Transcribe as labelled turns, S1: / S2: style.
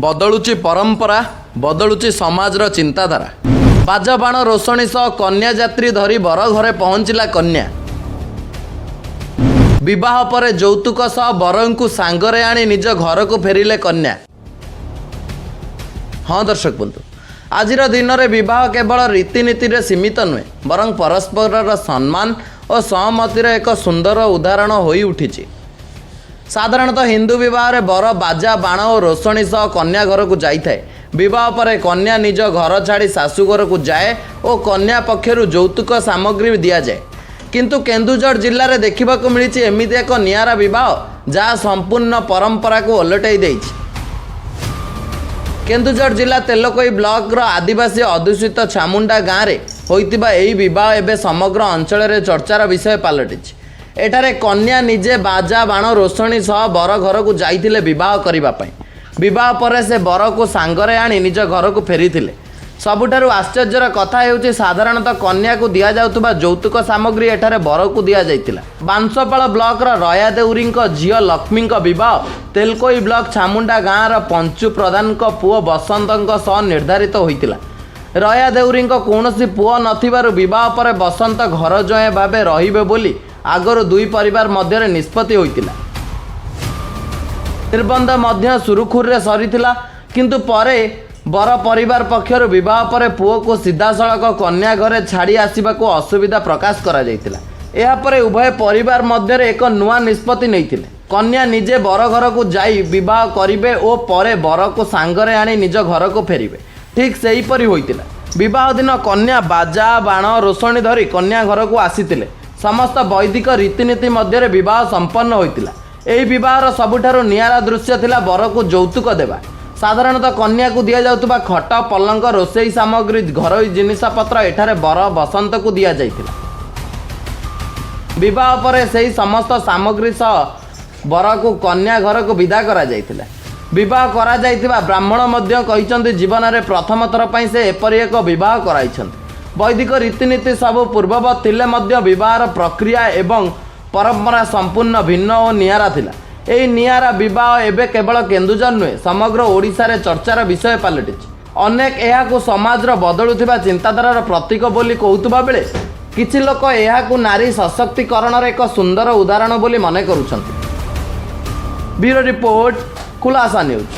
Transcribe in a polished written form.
S1: ବଦଳୁଛି ପରମ୍ପରା, ବଦଳୁଛି ସମାଜର ଚିନ୍ତାଧାରା। ବାଜା, ବାଣ, ରୋଷଣୀ ସହ କନ୍ୟା ଯାତ୍ରୀ ଧରି ବର ଘରେ ପହଞ୍ଚିଲା କନ୍ୟା। ବିବାହ ପରେ ଯୌତୁକ ସହ ବରଙ୍କୁ ସାଙ୍ଗରେ ଆଣି ନିଜ ଘରକୁ ଫେରିଲେ କନ୍ୟା। ହଁ ଦର୍ଶକ ବନ୍ଧୁ, ଆଜିର ଦିନରେ ବିବାହ କେବଳ ରୀତିନୀତିରେ ସୀମିତ ନୁହେଁ, ବରଂ ପରସ୍ପରର ସମ୍ମାନ ଓ ସହମତିର ଏକ ସୁନ୍ଦର ଉଦାହରଣ ହୋଇ ଉଠିଛି। ସାଧାରଣତଃ ହିନ୍ଦୁ ବିବାହରେ ବର ବାଜା, ବାଣ ଓ ରୋଷଣୀ ସହ କନ୍ୟା ଘରକୁ ଯାଇଥାଏ। ବିବାହ ପରେ କନ୍ୟା ନିଜ ଘର ଛାଡ଼ି ଶାଶୁ ଘରକୁ ଯାଏ ଓ କନ୍ୟା ପକ୍ଷରୁ ଯୌତୁକ ସାମଗ୍ରୀ ଦିଆଯାଏ। କିନ୍ତୁ କେନ୍ଦୁଝର ଜିଲ୍ଲାରେ ଦେଖିବାକୁ ମିଳିଛି ଏମିତି ଏକ ନିଆରା ବିବାହ, ଯାହା ସମ୍ପୂର୍ଣ୍ଣ ପରମ୍ପରାକୁ ଓଲଟାଇ ଦେଇଛି। କେନ୍ଦୁଝର ଜିଲ୍ଲା ତେଲକୋଇ ବ୍ଲକର ଆଦିବାସୀ ଅଧ୍ୟୁଷିତ ଛାମୁଣ୍ଡା ଗାଁରେ ହୋଇଥିବା ଏହି ବିବାହ ଏବେ ସମଗ୍ର ଅଞ୍ଚଳରେ ଚର୍ଚ୍ଚାର ବିଷୟ ପାଲଟିଛି। ଏଠାରେ କନ୍ୟା ନିଜେ ବାଜା, ବାଣ, ରୋଷଣୀ ସହ ବର ଘରକୁ ଯାଇଥିଲେ ବିବାହ କରିବା ପାଇଁ। ବିବାହ ପରେ ସେ ବରକୁ ସାଙ୍ଗରେ ଆଣି ନିଜ ଘରକୁ ଫେରିଥିଲେ। ସବୁଠାରୁ ଆଶ୍ଚର୍ଯ୍ୟର କଥା ହେଉଛି, ସାଧାରଣତଃ କନ୍ୟାକୁ ଦିଆଯାଉଥିବା ଯୌତୁକ ସାମଗ୍ରୀ ଏଠାରେ ବରକୁ ଦିଆଯାଇଥିଲା। ବାଂଶପାଳ ବ୍ଲକର ରୟା ଦେଉରୀଙ୍କ ଝିଅ ଲକ୍ଷ୍ମୀଙ୍କ ବିବାହ ତେଲକୋଇ ବ୍ଲକ ଛାମୁଣ୍ଡା ଗାଁର ପଞ୍ଚୁ ପ୍ରଧାନଙ୍କ ପୁଅ ବସନ୍ତଙ୍କ ସହ ନିର୍ଦ୍ଧାରିତ ହୋଇଥିଲା। ରୟା ଦେଉରୀଙ୍କ କୌଣସି ପୁଅ ନଥିବାରୁ ବିବାହ ପରେ ବସନ୍ତ ଘର ଜ୍ୱାଇଁ ଭାବେ ରହିବେ ବୋଲି ଆଗରୁ ଦୁଇ ପରିବାର ମଧ୍ୟରେ ନିଷ୍ପତ୍ତି ହୋଇଥିଲା। ନିର୍ବନ୍ଧ ମଧ୍ୟ ସୁରୁଖୁରୁରେ ସରିଥିଲା। କିନ୍ତୁ ପରେ ବର ପରିବାର ପକ୍ଷରୁ ବିବାହ ପରେ ପୁଅକୁ ସିଧାସଳଖ କନ୍ୟା ଘରେ ଛାଡ଼ି ଆସିବାକୁ ଅସୁବିଧା ପ୍ରକାଶ କରାଯାଇଥିଲା। ଏହାପରେ ଉଭୟ ପରିବାର ମଧ୍ୟରେ ଏକ ନୂଆ ନିଷ୍ପତ୍ତି ନେଇଥିଲେ। କନ୍ୟା ନିଜେ ବର ଘରକୁ ଯାଇ ବିବାହ କରିବେ ଓ ପରେ ବରକୁ ସାଙ୍ଗରେ ଆଣି ନିଜ ଘରକୁ ଫେରିବେ। ଠିକ୍ ସେହିପରି ହୋଇଥିଲା। ବିବାହ ଦିନ କନ୍ୟା ବାଜା, ବାଣ, ରୋଷଣୀ ଧରି କନ୍ୟା ଘରକୁ ଆସିଥିଲେ। ସମସ୍ତ ବୈଦିକ ରୀତିନୀତି ମଧ୍ୟରେ ବିବାହ ସମ୍ପନ୍ନ ହୋଇଥିଲା। ଏହି ବିବାହର ସବୁଠାରୁ ନିଆରା ଦୃଶ୍ୟ ଥିଲା ବରକୁ ଯୌତୁକ ଦେବା। ସାଧାରଣତଃ କନ୍ୟାକୁ ଦିଆଯାଉଥିବା ଖଟ, ପଲଙ୍କ, ରୋଷେଇ ସାମଗ୍ରୀ, ଘରୋଇ ଜିନିଷପତ୍ର ଏଠାରେ ବର ବସନ୍ତକୁ ଦିଆଯାଇଥିଲା। ବିବାହ ପରେ ସେହି ସମସ୍ତ ସାମଗ୍ରୀ ସହ ବରକୁ କନ୍ୟା ଘରକୁ ବିଦା କରାଯାଇଥିଲା। ବିବାହ କରାଯାଇଥିବା ବ୍ରାହ୍ମଣ ମଧ୍ୟ କହିଛନ୍ତି, ଜୀବନରେ ପ୍ରଥମ ଥର ପାଇଁ ସେ ଏପରି ଏକ ବିବାହ କରାଇଛନ୍ତି। ବୈଦିକ ରୀତିନୀତି ସବୁ ପୂର୍ବବତ୍ ଥିଲେ ମଧ୍ୟ ବିବାହର ପ୍ରକ୍ରିୟା ଏବଂ ପରମ୍ପରା ସମ୍ପୂର୍ଣ୍ଣ ଭିନ୍ନ ଓ ନିଆରା ଥିଲା। ଏହି ନିଆରା ବିବାହ ଏବେ କେବଳ କେନ୍ଦୁଝର ନୁହେଁ, ସମଗ୍ର ଓଡ଼ିଶାରେ ଚର୍ଚ୍ଚାର ବିଷୟ ପାଲଟିଛି। ଅନେକ ଏହାକୁ ସମାଜର ବଦଳୁଥିବା ଚିନ୍ତାଧାରାର ପ୍ରତୀକ ବୋଲି କହୁଥିବା ବେଳେ କିଛି ଲୋକ ଏହାକୁ ନାରୀ ସଶକ୍ତିକରଣର ଏକ ସୁନ୍ଦର ଉଦାହରଣ ବୋଲି ମନେ କରୁଛନ୍ତି। ବ୍ୟୁରୋ ରିପୋର୍ଟ, ଖୁଲାସା ନ୍ୟୁଜ୍।